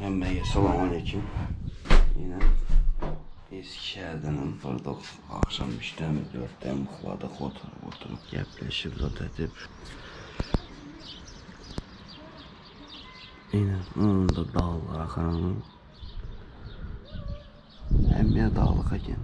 Hemmäge salam aleýkim. Ýene Eskişehirdenem turdyk. Agşam üçdemi dörtdemi ukladyk oturyp oturyp gepleşip zat edip. Ýene onda daglara garaň. Hemme ýer daglyk eken.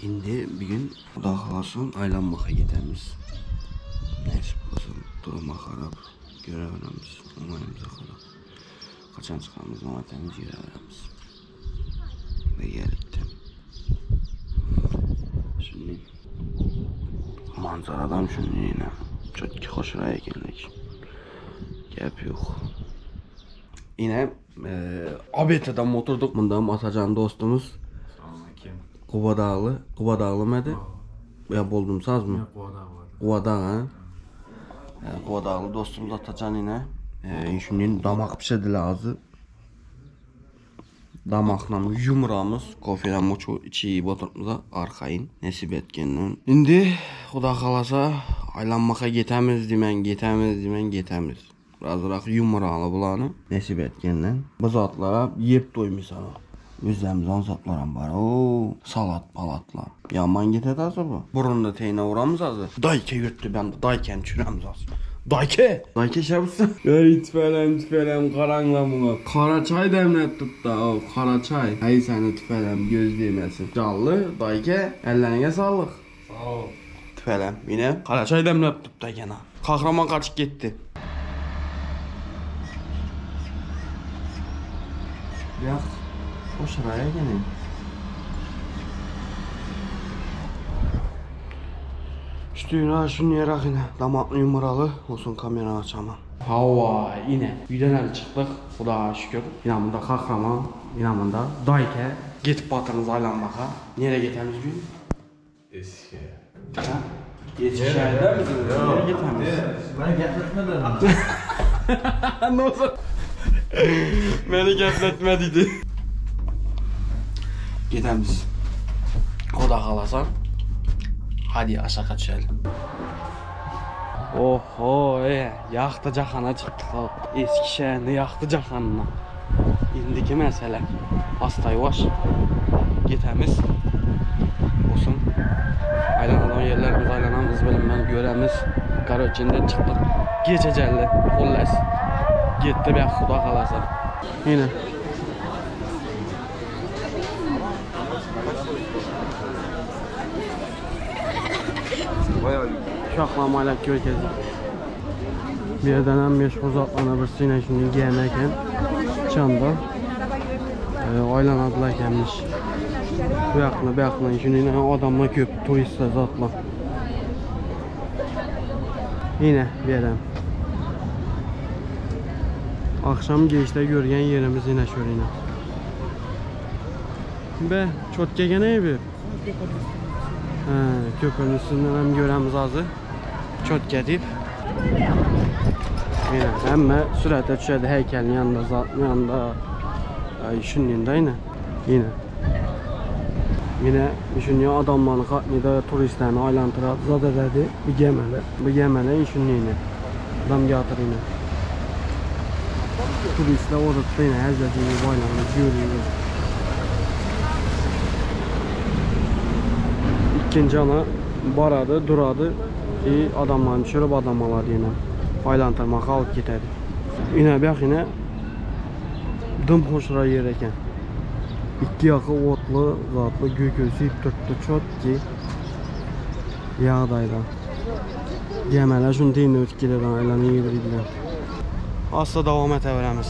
Indi bir gün Xuda halasa aylanmağa gidemiz. Nesip bolsa duruma garap görebilemiz. Oňaýymyza garap. Kaçan çykamyz oňatemiz görebilemiz. Ve gelikde. Şimdi manzaradan şimdi yine çok hoşuna geldik. Gap yok. Yine ABT'den oturduk. Bundan Atacan dostumuz. Quba Dağlı. Quba Dağlı mıydı? Ya buldum saz mı? Quba Dağ ha? Quba Dağlı dostumuz Atacan yine. Şimdi damak pişirdiler azı. Damakla yumuramız. Kofeden uçu içi oturtmuza arxayın nesip etkenden. Şimdi Xuda xalasa aylanmaqa getemiz demen getemiz demen getemiz. Birazrak yumuralı bulanı nesip etkenden. Bu zatlara yep doymuş ama. Özlemizden zatlaram var. Oo, salat palatla. Yaman getedi azı bu. Burunda teyine vuramız azı. Dayke yürüttü ben de dayken çüremiz azı. Dayke! Dayke şapsın. Ey tüfelem tüfelem karanla bunu. Kara çay demlettik da o kara çay. Hey seni tüfelem göz değmesin. Canlı dayke ellerine sağlık. Sağ ol. Tüfelem yine kara çay demlettik da gene. Kahraman kaçıp gitti. Yak o şuraya gelin. Üstüne şunu yarak yine damaklı yumuralı olsun kamera açamam. Hava yine üyden çıktık Xudağa şükür. Yine bunda kahraman, yine bunda dayke. Git batırınız aylanmağa. Nereye gitemiz gün? Eski. Ha? Eskişehir'de misiniz? Nereye gitemiz? Beni gepletmedin. Ne olsun? Beni gepletme dedi. Gidemiz. Xuda xalasa. Hadi aşağı düşelim. Oho, yaxtı cahana çıxdıq. Eskişehir'in yaxtı cahanına. İndiki məsələ. Asta yavaş getəmiz. Olsun. Aylanan yerlərimiz aylanamız bilinmən görəmiz. Qaroçində çıxdıq. Gecəcəlli. Xullas. Getdi bir Xuda xalasa. Yine. Bayağı Uşaqla göy gəzir. Bir yerdən hem meşhur zatlarına birisi ilə şimdi gəlməkən Çanda aylanardılar gəlmiş. Bu yaxına, bu yaxına şimdi ilə adamlar köp, turistlər zatlar. Yine bir yerdən. Akşam geçdə görgən yerimiz yine şöyle yine. Be, çok gene bir. Hə, köprünün üstündən hem görəmiz azı. Çok gedib. Yine həmmə sürətə düşədi heykəlin yanında, zatın yanında. Ay, şunun yanında yine. Yine. Yine düşünüyor adamlarını, xatnida turistlerini aylantıradı, zat edədi. Bu gəmələ, bu gəmələ şunun yine. Adam yatır yine. Turistler orada yine həzrətini baylanır, görüyor. İkinci ana baradı, duradı ki adamlarını düşürüb adam aladı yine. Aylantırmağa alıb getədi. Yine bax yine dım xoşura yer ekan. İki yaxı otlu, zatlı göy turtdu çok ki yağdayda. Gəmələr şunu deyinlə ötüb gedirlər, aylanı yedirdilər. Asla davam etə verəmiz.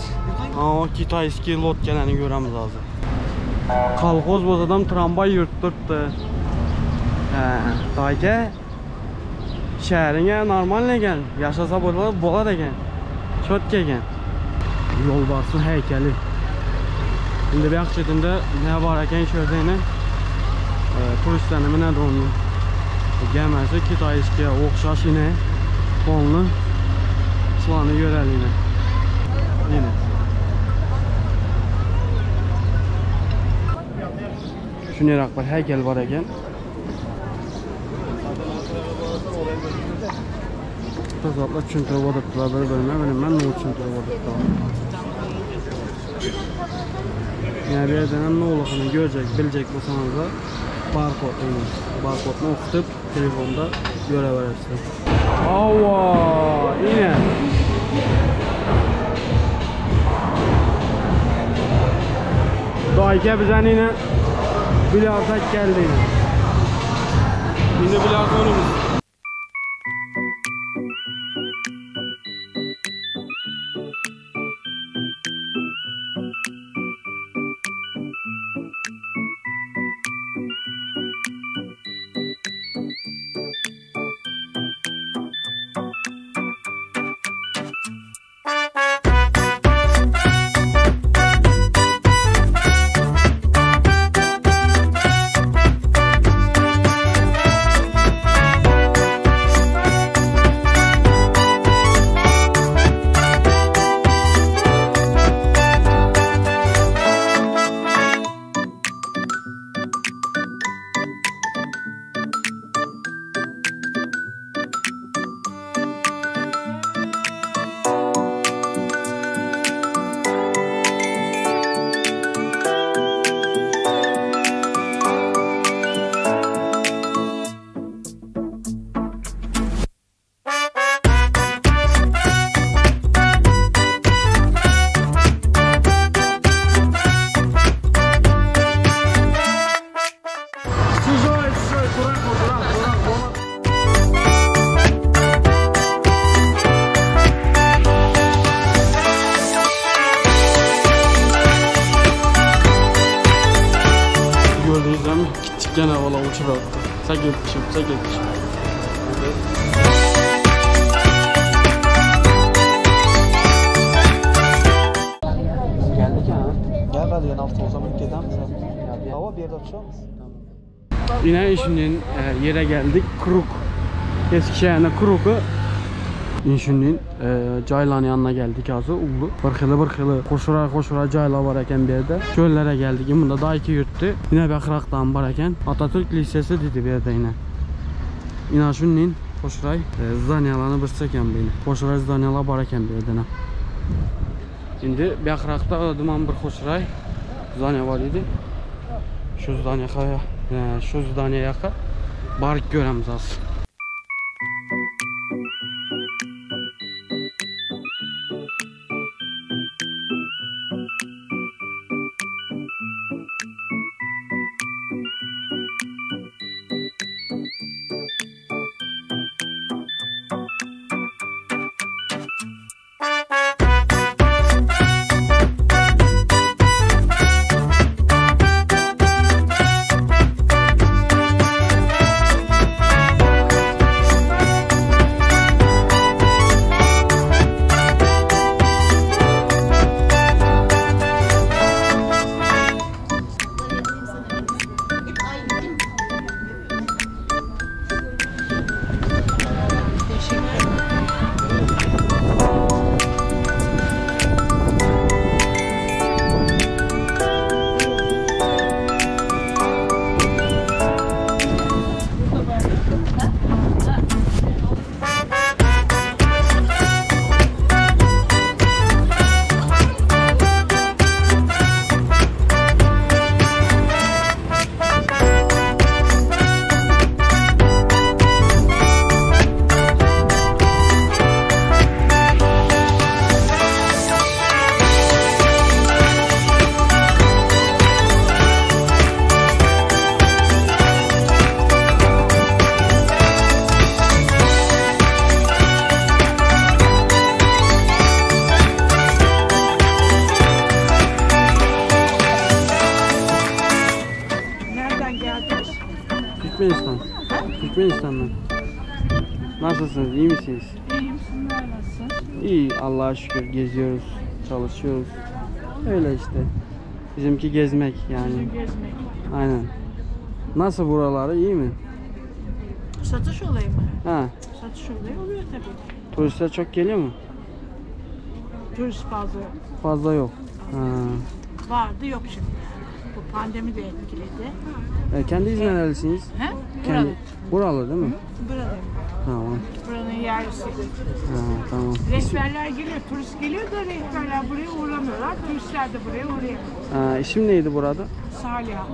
Ha, o kitayski lotkeləni görəmiz azı. Kolxoz bozadan tramvay yürütdürtdü. Hə, dayke şəhərinə normal ekan, yaşasa bolar ekan. Çok ekan. Yolbarsın heykeli. İndi bir chetində nə var ekan şurada ilə turistlərin minədir onu. Gəməsi kitayskiyə oxşaş yenə fonlu Slanı görəli yenə. Yenə. Şunýerak bir heýkel bar eken. Tozatlar düşündirip oturtdylar bir-birine, bilmem ne düşündirip oturtdylar. Yani bir yerden hem ne olduğunu görecek, bilecek bolsaňyzlar barkod ýene. Barkodunu okutup telefonda göreberersiň. Hawa, ine. Daýka bizen ine bilardak geldi ine. Indi bilarda oynamız. Gördüğünüz gibi gene valla uçuruyordu. Çekip çekip çekip. Geldik ha. Gel hadi yan altı o zaman gidelim sen. Hava bir yerde açıyoruz. Yine işinin yere geldik. Kruk. Eskişehir'de Kruk'u. İnşinin caylanın yanına geldik azı ulu. Bir xili bir xili qoşura qoşura cayla var eken bir yerde. Çöllere geldik. Bunda daha iki yurttu. Yine Bəxraqdan var eken. Atatürk Lisesi dedi bir yerde yine. İna şunun qoşuray zdanyalarını bir çeken beni. Qoşuray zdanyalar var eken bir yerde. Şimdi Bəxraqda duman bir qoşuray zdanya var idi. Şu zdanya şu zdanya yaka barıp göremiz az. Türkmenistan. Türkmenistan'dan. Nasılsınız? İyi misiniz? İyiyim, sizler nasılsınız? İyi, Allah'a şükür geziyoruz, çalışıyoruz. Öyle işte. Bizimki gezmek yani. Sizin gezmek. Aynen. Nasıl buraları? İyi mi? Satış olayı mı? Ha, Satış olayı oluyor tabii. turistler çok geliyor mu? Turist fazla yok. Fazla yok. Ha. Vardı yok şimdi. Bu pandemi de etkiledi. E, kendiniz nerelisiniz? He? Kendi... Buralı. Buralı değil mi? Buralıyım. Tamam. Buranın yerlisi. Ha, tamam. Rehberler geliyor, turist geliyor da rehberler buraya uğramıyorlar. Turistler de buraya uğrayamıyor. Ha, isim neydi burada? Saliha.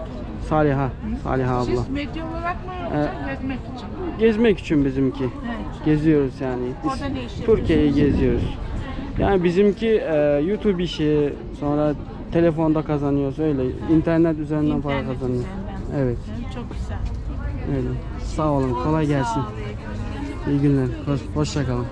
Saliha. Saliha abla. Siz medya olarak mı yoksa gezmek için mi? Gezmek için bizimki. Evet. Geziyoruz yani. Biz Orada ne iş Türkiye'yi geziyoruz. Yani bizimki e, YouTube işi, sonra telefonda kazanıyoruz öyle. İnternet üzerinden para İnternet kazanıyoruz. üzerinden. Evet, Çok güzel. öyle. Sağ olun, kolay gelsin. Sağ olun. İyi günler. Hoş, hoşça kalın.